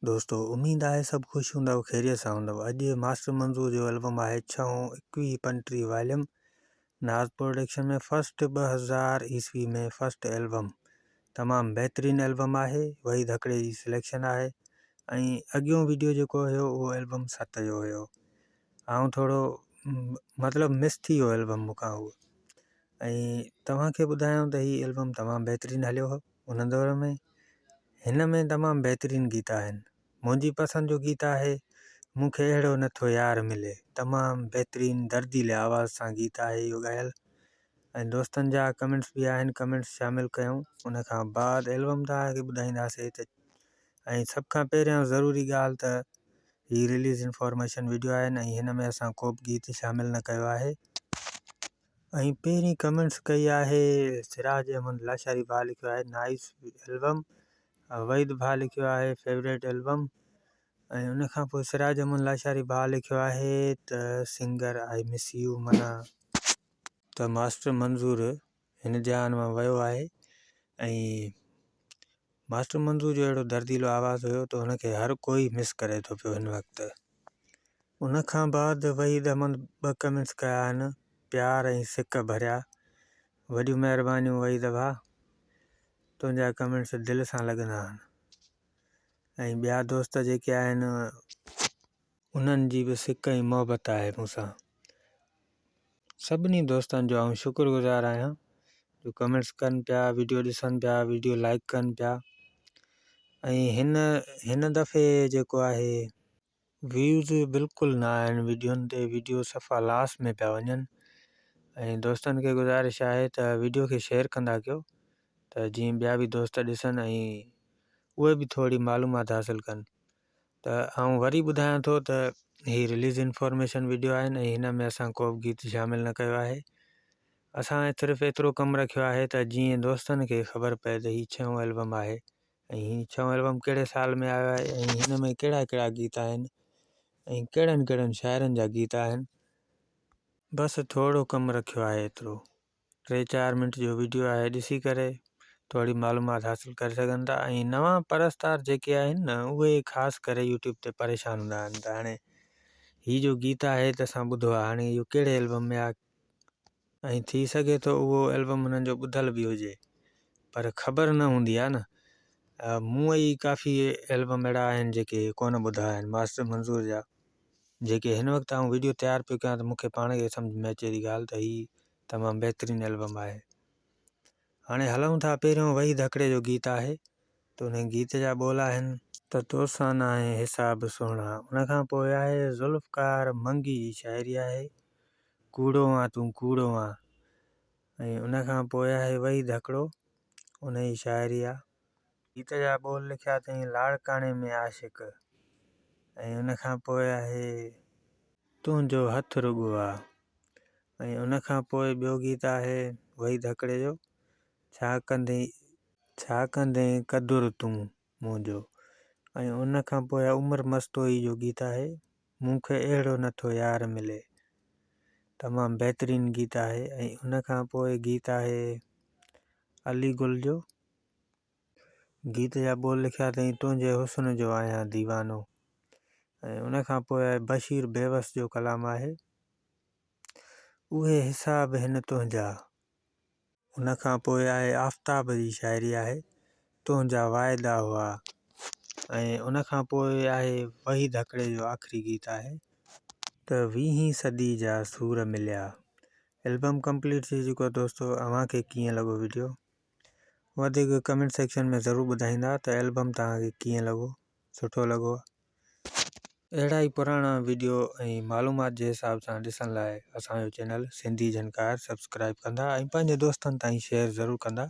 دوستو اميد آهي سڀ خوش هوندؤ خيريت سان هوندؤ اڄ ماسٽر منظور جو البم آهي ڇهون ايڪويهه پنٽيهه واليم ناز پروڊڪشن ۾ فرسٽ 2000 عيسوي ۾ فرسٽ البم تمام بهترين البم آهي وحيد هڪڙي جي سليڪشن آهي ۽ اڳيون ويڊيو جيڪو هيو اهو البم 7 جو هيو آئون ٿورو مطلب مس ٿي ويو البم مون کان اهو ۽ توهان کي ٻڌايان ته هي البم تمام بهترين هليو هو ان دور ۾ هن ۾ تمام بهترين گيت آهن منهنجي پسند جو گيت آهي مون کي اهڙو نٿو يار ملي تمام بهترين درديلي آواز سان گيت آهي اهو ڳايل ۽ دوستن جا ڪمينٽس به آهن ڪمينٽس شامل ڪيون ان کان بعد البم توهان کي ٻڌائينداسي ته ۽ سڀ کان پهريان ضروري ڳالهه ته هي رليز انفارميشن ويڊيو آهن ۽ هن ۾ اسان ڪو به گيت شامل نه ڪيو آهي ۽ پهرين ڪمينٽس ڪئي آهي سراج احمد لاشاري ڀاء لکيو آهي نائس البم وحيد ڀاء لکيو آهي فيوريٽ البم ۽ ان کان پوء سراج احمد لاشاري ڀاء لکيو آهي ته سنگر I miss you معنيٰ ته ماسٽر منظور هن جهان مان ويو آهي ۽ ماسٽر منظور جو اهڙو درديلو آواز هيو ته هن کي هر ڪوئي مس ڪري ٿو پيو هن وقت. ان کان بعد وحيد احمد ٻه ڪمينٽس ڪيا آهن پيار ۽ سڪ ڀريا وڏيون مهربانيون وحيد ڀاء تنهنجا ڪمينٽس دل سان لڳندا آهن ۽ ٻيا دوست جيڪي آهن انهن جي به سڪ ۽ محبت آهي مون سان. سڀني دوستن جو آئون شڪر گذار آهيان جو ڪمينٽس ڪن پيا ويڊيو ڏسن پيا ويڊيو لائڪ ڪن پيا ۽ هن هن دفعي جيڪو آهي ويوز بلڪل نه آهن ويڊيون تي ويڊيو صفا لاس ۾ پيا وڃن ۽ دوستن کي گذارش آهي ته ويڊيو کي شيئر ڪندا ڪيو ته جيئن ٻيا به دوست ڏسن ۽ اهي به ٿوري معلومات حاصل ڪن ته آئون وري ٻڌايان ٿو ته هي رليز انفارميشن ويڊيو آهن ۽ هن ۾ اسان ڪو به گيت شامل نه ڪيو آهي اسان صرف ايترو ڪم رکيو آهي ته جيئن دوستن کي خبر پئي ته هي ڇهون البم آهي ۽ هي ڇهون البم ڪهڙي سال ۾ آيو آهي ۽ هن ۾ ڪهڙا ڪهڙا گيت آهن ۽ ڪهڙن ڪهڙن شاعرن جا گيت آهن. بس ٿورو ڪم رکيو آهي ايترو. ٽي چار منٽ جو ويڊيو آهي ڏسي ڪري ٿوري معلومات حاصل ڪري سگهن ٿا ۽ نوان پرستار جيڪي آهن نه اهي خاص ڪري يوٽيوب تي پريشان هوندا آهن ته هاڻي هي جو گيت آهي ته اسان ٻڌو آهي هاڻي اهو ڪهڙي البم ۾ آهي ۽ ٿي سگهي ٿو اهو البم هنن جو ٻڌل به هجي پر خبر نه هوندي آهي نه مون ئي ڪافي البم اهڙا آهن جيڪي ڪونه ٻڌا آهن ماسٽر منظور جا جيڪي هن وقت آئون ويڊيو تيار پيو ڪيان ته مون کي پاڻ کي سمجهه ۾ اچي ٿي ڳالهه ته هي تمام بهترين البم آهي. هاڻي هلون ٿا پهريون وحيد هڪڙي جو گيت آهي ته ان گيت جا ٻول آهن. ته توسان ناهي حساب سهڻا. ان کان پوء آهي ذوالفقار منگي جي شاعري آهي ڪوڙو آن تون ڪوڙو آن ۽ ان کان پوء آهي وحيد هڪڙو ان جي شاعري آ. گيت جا ٻول لکيا اٿئين لاڙڪاڻي ۾ عاشق ۽ ان کان پوء آهي. تنهنجو هٿ رڳو آ ۽ ان کان پوء ٻيو گيت آهي وحيد هڪڙي جو ڇا ڪندين ڇا ڪندين قدر تون منهنجو ۽ ان کان پوء عمر مستوئي جو گيت آهي مون کي اهڙو نٿو يار ملي تمام بهترين گيت آهي ۽ ان کان پوء گيت آهي علي گل جو گيت جا ٻول لکيا اٿئين تنهنجي حسن جو آهيان ديوانو ۽ ان کان پوء بشير بيوس جو ڪلام آهي اهي حساب هن تنهنجا. ان کان پوء آهي آفتاب جي شاعري آهي تنهنجا واعدا هئا ۽ ان کان پوء آهي وحيد هڪڙي جو آخري گيت آهي. ته ويهين صدي جا سور مليا. البم ڪمپليٽ ٿي چڪو آهي دوستو اوهان کي ڪيئن لڳو وڊيو وڌيڪ ڪمينٽ سيڪشن ۾ ضرور ٻڌائيندا ته البم توهان کي ڪيئن لڳو سٺو لڳو. اهڙا ئي پراڻا وڊيو ۽ معلومات جي حساب سان ڏسڻ لاء اسان جو چينل سنڌي جهنڪار سبسڪرائب ڪندا ۽ پنهنجي دوستن تائين شيئر ضرور ڪندا.